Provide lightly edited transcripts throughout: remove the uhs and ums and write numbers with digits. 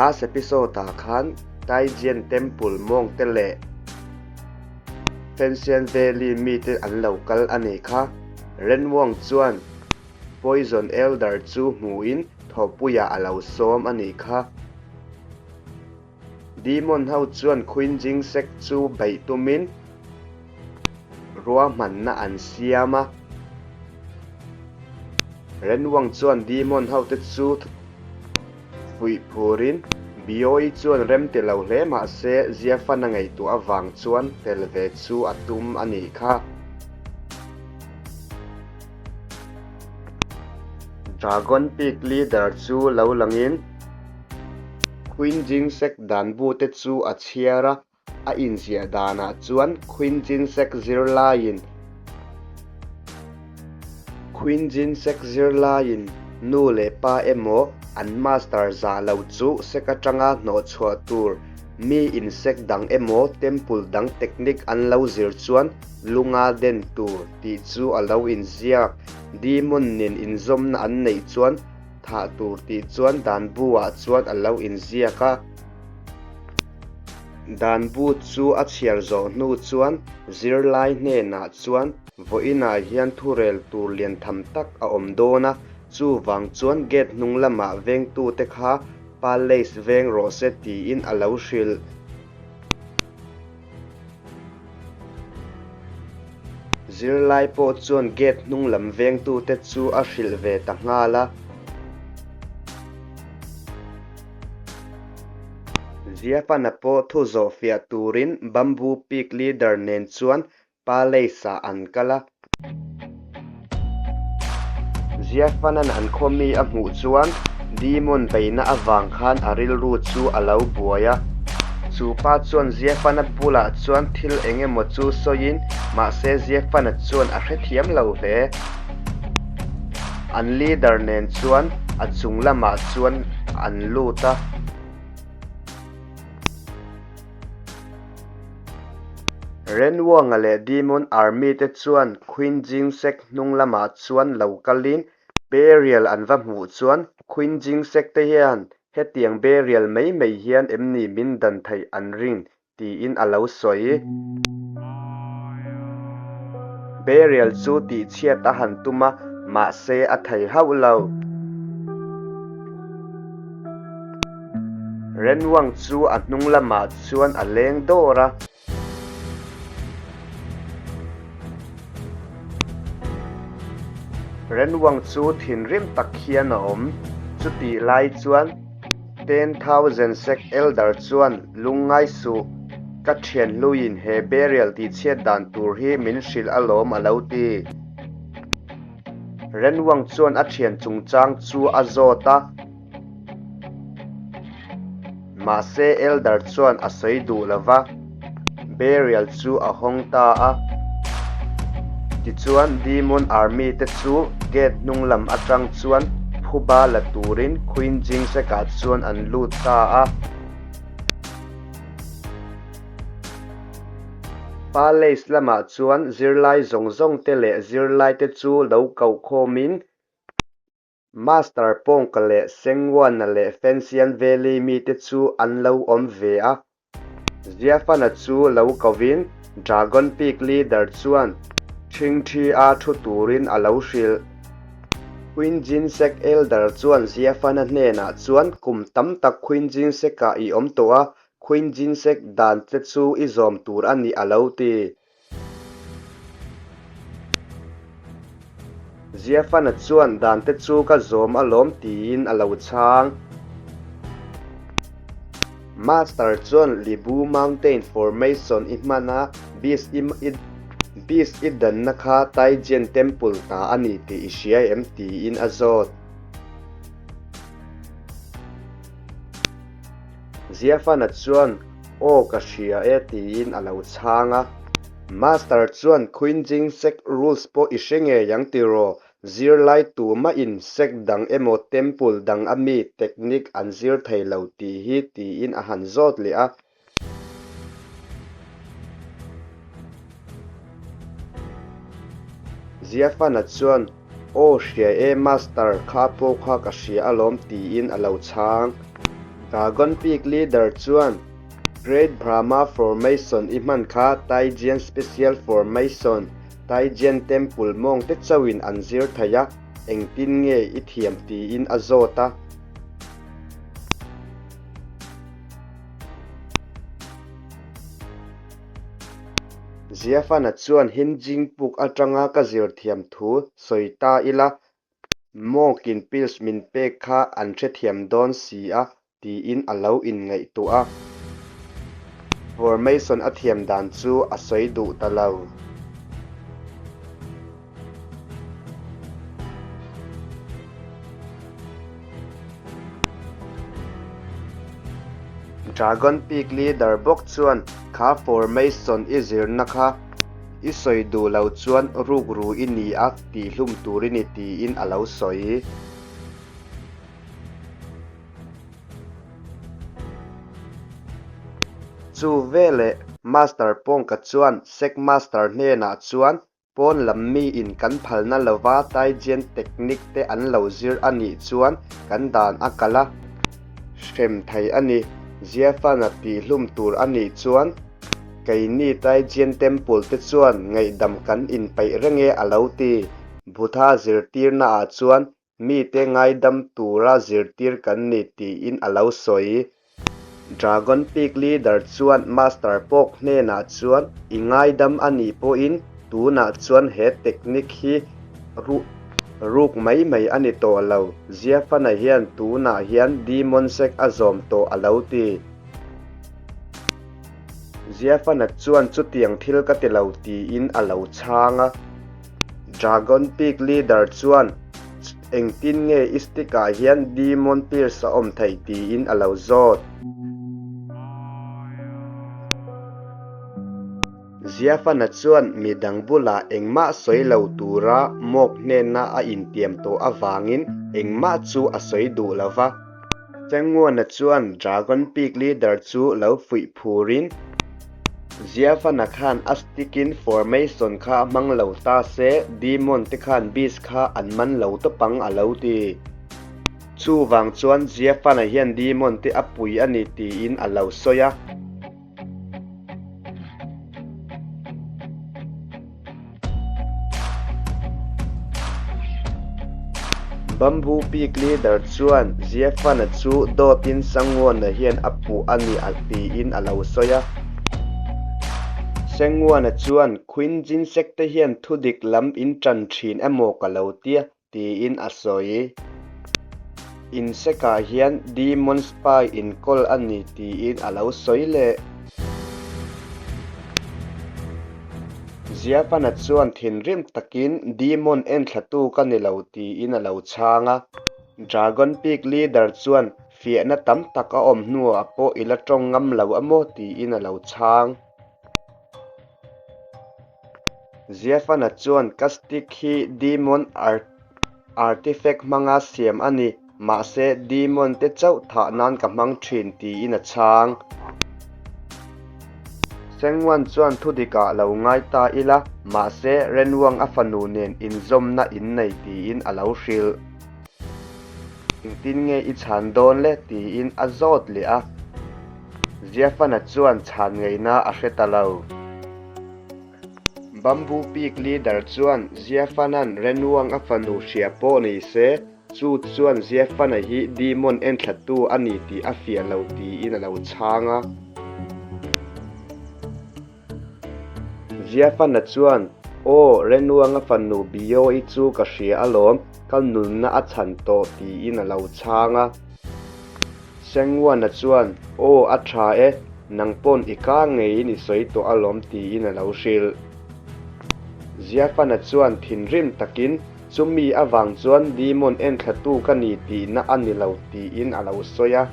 Last episode ah khan Taijian Temple mawng te leh Fenxian Valley mite an lo kal a nih kha. Ren Wang chuan Poison Elder chu hmuin thawhpuiah a lo sawm a nih kha. Demon ho chuan Queen Jingsek chu beih tumin ruahmanna an siam a. Ren Wang chuan Demon ho te chu fuih phurin Bioi chuan rem ti lo hle mah se Ziafan a ngaihtuah avang chuan tel ve chu a tum a nih kha. Dragon Peak leader chu lo langin Queen Jingsek dan bu te chu a chhiar a, a inziah danah chuan Queen Jingsek zirlaiin Queen Jingsek zirlaiin nu leh pa emaw an master zah lo chu sek atanga hnawhchhuah tur mi insek dang emaw temple dang technique an lo zir chuan lunga den tur tih chu a lo inziak. Demon nen inzawmna an neih chuan Thah tur tih chuan dan bu ah chuan a lo inziak a. Dan bu chu a chhiar zawh hnu chuan zirlai hnenah chuan vawiinah hian thurel tur lian tham tak a awm dawn a, chuvang chuan gate hnung lamah vengtute kha palace veng rawh se tiin a lo hrilh. Zirlai pawh chuan gate hnung lam vengtute chu a hrilh ve ta nghal a. Ziafana pawh thu zawh fiah turin Bamboo Peak Leader nen chuan Palace ah an kal a. Ziafanan an khaw mi a hmuh chuan Demon beihna avang khan a rilru chu a lo buai a. Chu pa chuan Ziafana bulah chuan thil eng emaw chu sawiin mahse Ziafana chuan a hrethiam lo hle. An leader nen chuan a chung lamah chuan an lut a. Renwanga leh Demon Army te chuan Queen Jingsek hnung lamah chuan lo kalin burial an va hmuh chuan Queen Jingsek te hian hetiang burial mai mai hian em ni min dan theih an ring tiin a lo sawi. Burial chu tihchhiat a han tum a, mahse a thei hauh lo. Renwang chu a hnung lamah chuan a leng dawr a. Renwang chu thinrim tak hian a awm. Chutih lai chuan 10,000 sek elder chuan lungngai suh, ka thian hluiin he burial tihchhiat dan tur hi min hrilh alawm a lo ti. Renwang chuan a thian chungchang chu a zawt a. Mahse Elder chuan a sawi duh lo va, burial chu a hawng ta a. Tichuan Demon Army te chu gate hnung lam atang chuan phuba la turin Queen Jingsek-ah chuan an lut ta a. Palace lamah chuan zirlai zawng zawng te leh zirlai te chu lo koh khawmin Master Pawngka leh Sengwana leh Fensian Valley mite chu an lo awm ve a. Ziafana chu lo kovin Dragon Peak leader chuan ṭhingṭhi a ṭhu turin a lo hrilh. Queen Jinsek Elder chuan Ziafana hnenah chuan kum tam tak Queen Jinsek-ah i awm tawh a, Queen Jinsek dan che chu i zawm tur a ni a lo ti. Ziafana chuan dan te chu ka zawm alawm tiin a lo chhang. Master chuan Libu Mountain Formation i hman a, Beast i Beast i danna kha Taijian Temple hna a ni tih i hria em tiin a zawt. Ziafana chuan Aw ka hria e tiin a lo chhang a. Master chuan Queen Jing sect rules pawh i hre ngei ang tiraw? Zirlai tumahin sect dang emaw temple dang a mi technique an zir thei lo tih hi tiin a han zawt leh a. Ziafana chuan Aw hria e Master kha pawh kha ka hria alawm tiin a lo chhang. Dragon Peak Leader chuan Great Brahma Formation i hman kha Taijian Special Formation, Taijian Temple mawng te chauhin an zir thei a, engtin nge i thiam tiin a zawt a. Ziafana chuan Hinjingpuk atanga ka zir thiam thu sawi ta ila, Mawkin pills min pek kha an hrethiam dawn si a tiin a lo inngaihtuah a. Formation a thiam dan chu a sawi duh ta lo. Dragon Peak leader bawk chuan kha formation i zirna kha I sawi duh lo chuan rukru i ni a tih hlum tur i ni tiin a lo sawi. Chu veleh Master Pawngka chuan Sect Master hnenah chuan pawn lam miin kan phalna lova Taijian technique te an lo zir a nih chuan kan dan a kal a hrem thei a ni. Ziafana tih hlum tur a nih chuan Keini Taijian Temple te chuan ngaihdam kan inpeih reng e a lo ti. Buddha zirtirna ah chuan mite ngaidam tura zirtir kan ni tiin a lo sawi. Dragon Peak Leader chuan Master Pawk hnenah chuan i ngaidam a nih pawhin tunah chuan he technique hi ruk mai mai a ni tawh lo. Ziafana hian tunah hian Demon Sect a zawm tawh a lo ti. Ziafana chuan chutiang thil ka ti lo tiin a lo chhang a. Dragon Peak Leader chuan Engtin nge i stick ah hian Demon Pierce a awm theih tiin a lo zawt. Ziafana chuan midang bulah engmah sawi lo tura Mawk hnena a intiam tawh avangin engmah chu a sawi duh lo va. Chengmuana chuan Dragon Peak Leader chu lo fuih phurin, Ziafana khan a stick-in formation kha a hmang lo ta se, Demon te khan Beast kha an man lo tawp ang a lo ti. Chuvang chuan Ziafana hian Demon te a pui a ni tiin a lo sawi a. Bamboo Peak Leader chuan Ziafana chu dawtin Sanguana hian a puh a ni a tiin a lo sawi a. Sanguana chuan Queen Jinsek te hian thudik lam in tan thin emaw ka lo tia tiin a sawi. Insect-ah hian Demon Spy inkawl a ni tiin a lo sawi leh. Ziafana chuan thinrim takin Demon enthlatu ka ni lo tiin a lo chhang a. Dragon Peak Leader chuan fiahna tam tak a awm hnuah pawh i la tawng ngam lo a maw tiin a lo chhang. Ziafana chuan ka stick hi Demon Artifact hmanga siam a ni, mahse Demon te chauh thah nan ka hmang thin tiin a chhang. Sengwan chuan thudikah lo ngai ta ila, mahse Renwang a fanu nen inzawmna innei tiin a lo hrilh. Engtin nge i chhan dawn le? tiin a zawt leh a. Ziafana chuan chhan ngeina a hre ta lo. Bamboo Peak Leader chuan Ziafana'n Renwang a fanu hria pawh ni se, chu chuan Ziafana hi demon enthlatu a ni tih a fiah lo tiin a lo chhang a. Ziafana chuan, Aw, Renwanga fanu Biawi chu ka hria alawm, ka nunna a chhan tawh tiin a lo chhang a. Sengwana chuan, Aw, a tha e, nang pawn i ka ngeiin i sawi tawh alawm tiin a lo hrilh. Ziafana chuan thinrim takin, Chumi avang chuan Demon enthlatu ka ni tihna a ni lo tiin a lo sawi a.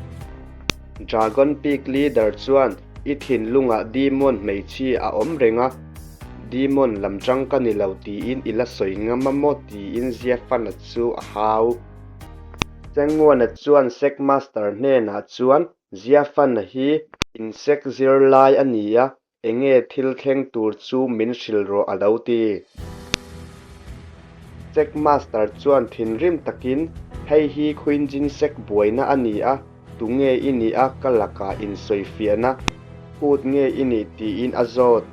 Dragon Peak Leader chuan, I thinlungah Demon hmeichhia a awm reng a, Demon lam chang ka ni lo tiin i la sawi ngam a maw? tiin Ziafana chu a hau. Chengmuana chuan Sect Master hnenah chuan, Ziafana hi insect zirlai a ni a, Enge thil thleng tur chu min hrilh rawh a lo ti. Sect Master chuan thinrim takin, Hei hi Queen Jinsek buaina a ni a, Tunge i nih a ka lakah insawifiahna phut nge i nih tiin a zawt.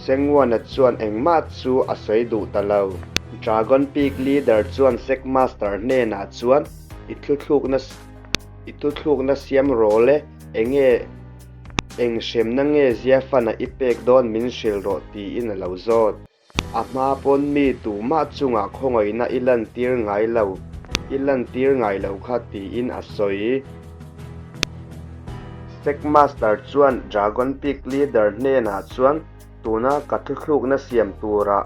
Sengwana chuan engmah chu a sawi duh ta lo. Dragon Peak Leader chuan Sect Master hnenah chuan I thuthlukna I thuthlukna siam rawh le, enge eng hremna nge Ziafana i pek dawn min hrilh rawh tiin a lo zawt. A hma pawn mi tumah chungah khawngaihna i lantir ngai lo, i lantir ngai lo kha tiin a sawi. Sect Master chuan Dragon Peak Leader hnenah chuan tuna ka thuthlukna siam turah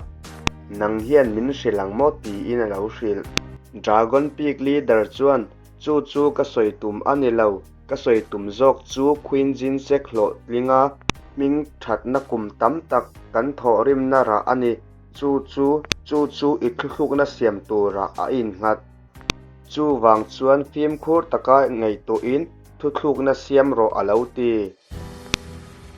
nang hian min hrilh ang maw tiin a lo hrilh. Dragon Peak Leader chuan chu chu ka sawi tum a ni lo, Ka sawi tum zawk chu Queen Jinsek hlawhtlinga hming thatna kum tam tak kan thawhrimna rah a ni. Chu chu, chu chu i thuthlukna siam turah a innghat. Chuvang chuan fimkhur taka ngaihtuahin thuthlukna siam rawh a lo ti.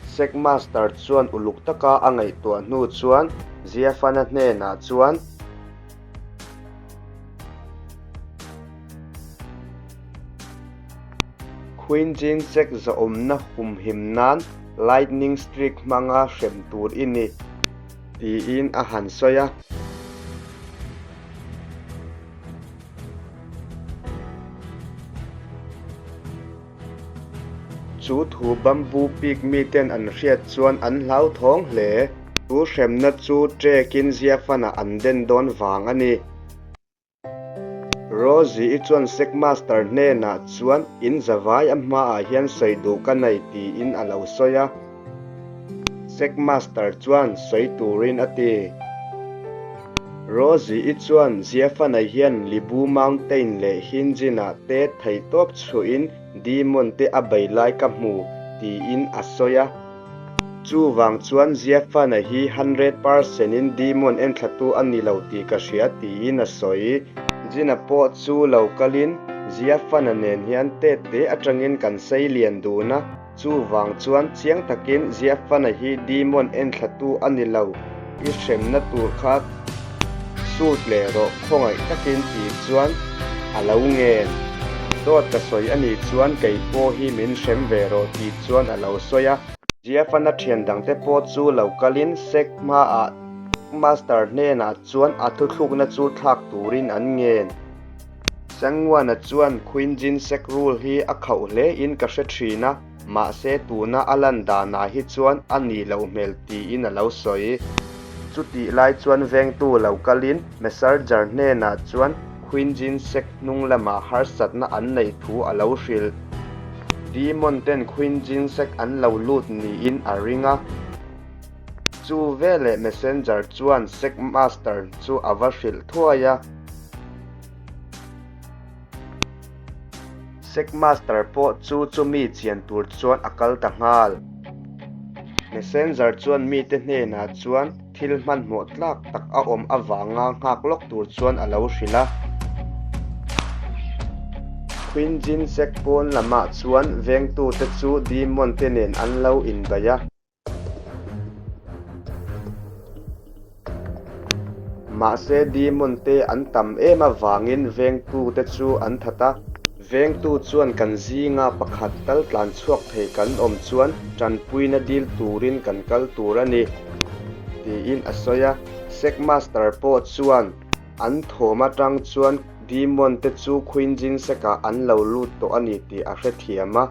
Sect Master chuan uluk taka a ngaihtuah hnu chuan Ziafana hnenah chuan, Queen Jean Sect zahawmna humhim nan Lightning Streak hmanga hrem tur i ni, tiin a han sawi a. Chu thu Bamboo Peak miten an hriat chuan an hlauthawng hle. Chu hremna chu ṭekin Ziafana an den dawn vang a ni. Rosie-i chuan Sect Master hnenah chuan in zavai a hmaah hian sawi duh ka nei tiin a lo sawi a. Sect Master chuan sawi turin a ti. Rosie-i chuan Ziafana hian Libu Mountain leh Hinjin-ah te theihtawp chhuahin Demon te a bei lai ka hmu tiin a sawi a. Chuvang chuan Ziafana hi 100% in Demon enthlatu a ni lo tih ka hria tiin a sawi. Jin-a pawh chu lo kalin Ziafana nen hian tet te atangin kan sei lian dun a, chuvang chuan chiang takin Ziafana hi Demon enthlatu a ni lo, i hremna tur kha sut leh rawh khawngaih takin tih chuan a lo ngen. Dawt ka sawi a nih chuan kei pawh hi min hrem ve rawh tih chuan a lo sawi a. Jiafana thian dangte pawh chu lo kalin sec hmaah master hnenah chuan a thuthlukna chu thlak turin an ngen. Sangwana chuan Queen Jin Sec rule hi a khauh hle in ka hre thin a. Mahse tuna a lan danah hi chuan a nih loh hmel tiin a lo sawi. Chutih lai chuan vengtu lo kalin Messenger hnenah chuan Queen Jin Sek hnung lamah harsatna an neih thu a lo hrilh. Demon ten Queen Jin Sek an lo lut niin a ring a. Chu veleh Messenger chuan Sek Master chu a va hrilh thuai a. Sec Master pawh chu chumi chian tur chuan a kal ta nghal. Messenger chuan mite hnenah chuan thil hmanhmawh tlak tak a awm avanga nghak lawk tur chuan a lo hrilh a. Queen Jin Sec pawn lamah chuan vengtute chu Demon te nen an lo inbeih a. Mahse demon te an tam em avangin vengtu te chu an that a. Vengtu chuan kan zinga pakhat tal tlan chhuak thei kan awm chuan tanpuina dil turin kan kal tur a ni, tiin a sawi a. Sect Master pawh chuan an thawm atang chuan demon te chu Queen Jinsek-ah an lo lut tawh a ni tih a hrethiam a.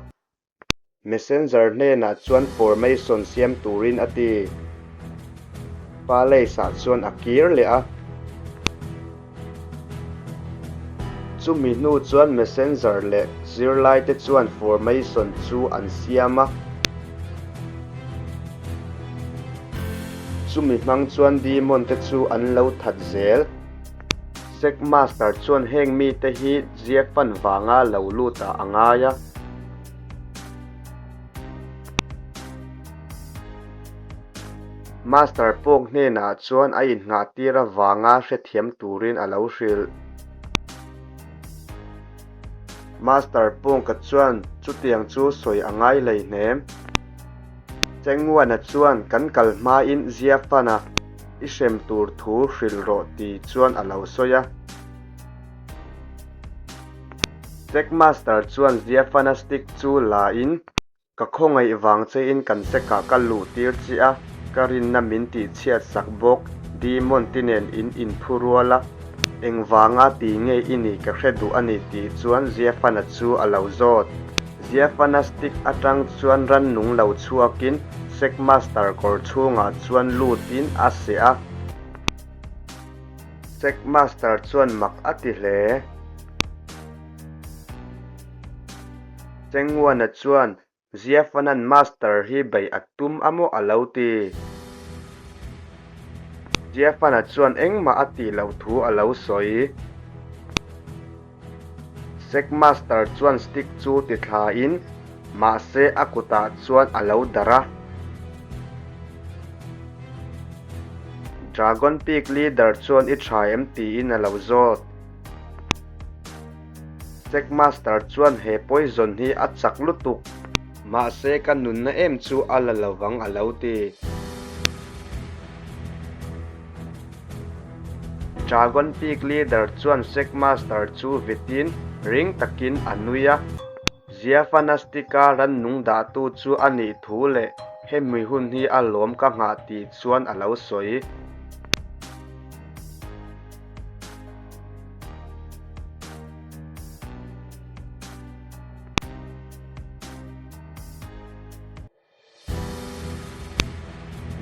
Messenger hnenah chuan formation siam turin a ti. Palace-ah chuan a kir leh a. Chumi hnu chuan Messenger leh zirlaite chuan formation chu an siam a. Chumi hmang chuan demon te chu an lo that zel. Sect Master chuan heng mite hi ziak fan vanga lo lut ah a ngai a. Master Pawk hnenah chuan a innghah tir avanga hrethiam turin a lo hrilh. Master Pawngka chuan chutiang chu sawi a ngai hleihnem. Chengwana chuan kan kal hmain Ziafana i hrem tur thu hrilh rawh ti chuan a lo sawi a. Sec Master chuan Ziafana stick chu la in, Ka khawngaih vang che in kan sec ah ka luh tir che a, ka rinna min tih chhiat sak bawk, Demon te nen in inphu rual a, engvanga ti nge i nih ka hre duh a ni tih chuan Ziafana chu a lo zawt. Ziafana stick atang chuan rannung lo chhuakin Sec Master kawr chhungah chuan lutin a seh a. Sec Master chuan mak a ti hle. Chengwana chuan Ziafana'n Master hi beih a tum a maw a lo ti. Ziafana chuan engmah a tih loh thu a lo sawi. Sec Master chuan stick chu ti thlain mahse a kutah chuan a lo darh a. Dragon Peak Leader chuan i tha em tiin a lo zawt. Sec Master chuan he poison hi a chak lutuk. Mahse ka nunna em chu a la lovang a lo ti. Dragon Peak Leader chuan Sec Master chu vitin ring takin a nui a. Ziafanastika rannung dahtu chu a nih thu leh hemi hun hi a lawm ka nghah tih chuan a lo sawi.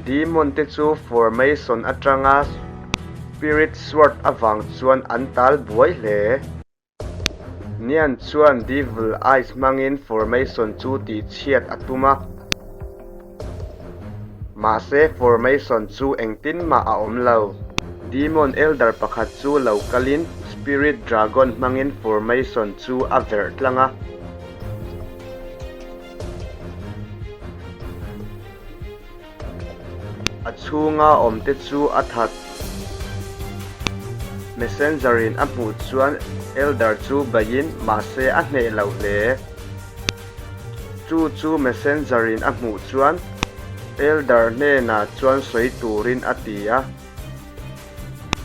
Demon te chu formation atanga Spirit Sword avang chuan an tal buai hle. Nian chuan Devil Eyes hmangin formation chu tihchhiat a tum a. Mahse formation chu engtin mah a awm lo. Demon Elder pakhat chu lo kalin Spirit Dragon hmangin formation chu a verh tlang a. A chhunga awmte chu a that. Messenger in a hmuh chuan Elder chu baiin mahse a hneh lo hle. Chu chu Messenger in a hmuh chuan Elder hnenah chuan sawi turin a ti a.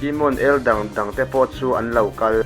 Demon Elder dangte pawh chu an lo kal.